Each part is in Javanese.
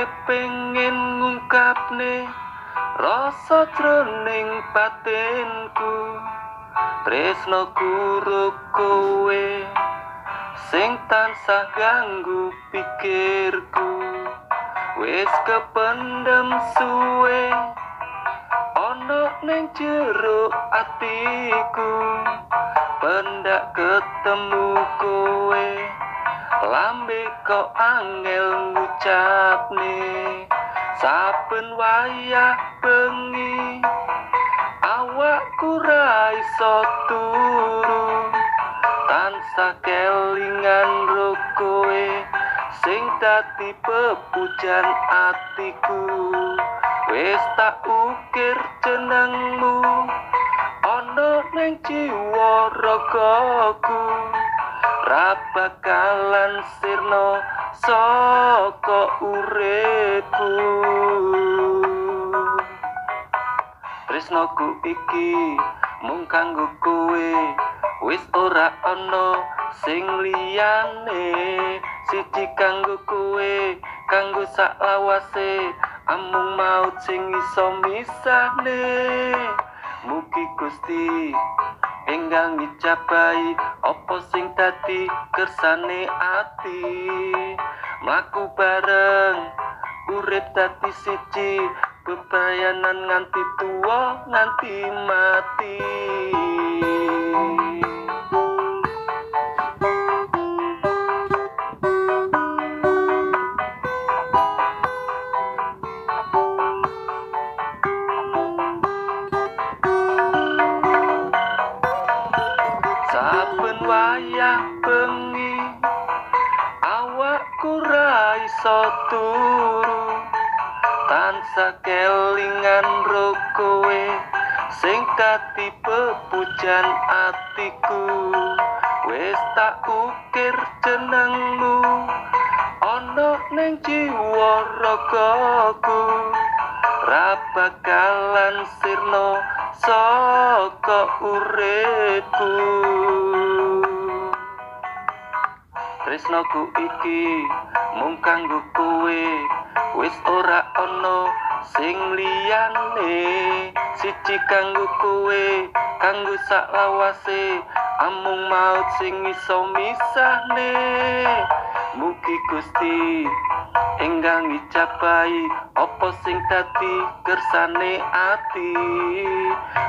Kepengin ngungkapne rasa jroning batinku, tresnoku ro kowe sing tansah ganggu pikirku. Wis kependem suwe ana ning jero atiku, pendak ketemu kowe lambe kok angel ngucapne. Saben wayah bengi awakku ra iso turu, tansah kelingan ro kowe sing dadi pepujan atiku. Wis tak ukir jenengmu ana ning jiwa ragaku, ra bakalan sirna saka uripku. Tresnoku iki mung kanggo kowe, wis ora ana sing liyane. Siji kanggo kowe, kanggo saklawase, amung maut sing iso misahne. Mugi Gusti enggal ngijabahi apa sing dadi kersane ati. Mlaku bareng urip dadi siji, bebayanan nganti tuwa nganti mati. Saben wayah bengi awakku ra iso turu, tansah kelingan ro kowe sing dadi pepujan atiku. Wis tak ukir jenengmu ana ning jiwa ragaku, ra bakalan sirna saka uripku. Tresnoku iki mung kanggo kowe, wis ora ana sing liyane. Siji kanggo kowe, kanggo saklawase, amung maut sing iso misahne. Mugi Gusti enggal ngijabahi apa sing dadi kersane ati.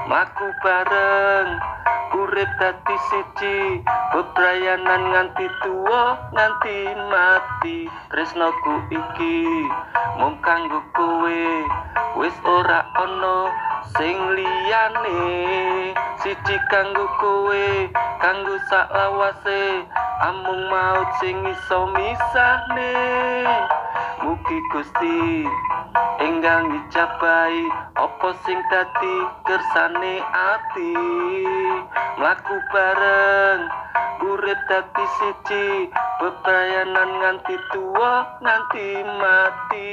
Mlaku bareng urip dadi siji, bebrayanan nganti tuwa nganti mati. Tresnoku iki mung kanggo kowe, wis ora ana sing liyane. Siji kanggo kowe, kanggo saklawase, amung maut sing iso misahne. Mugi Gusti enggal ngijabahi apa sing dadi kersane ati. Mlaku bareng urip dadi siji, bebrayanan nganti tuwa nganti mati.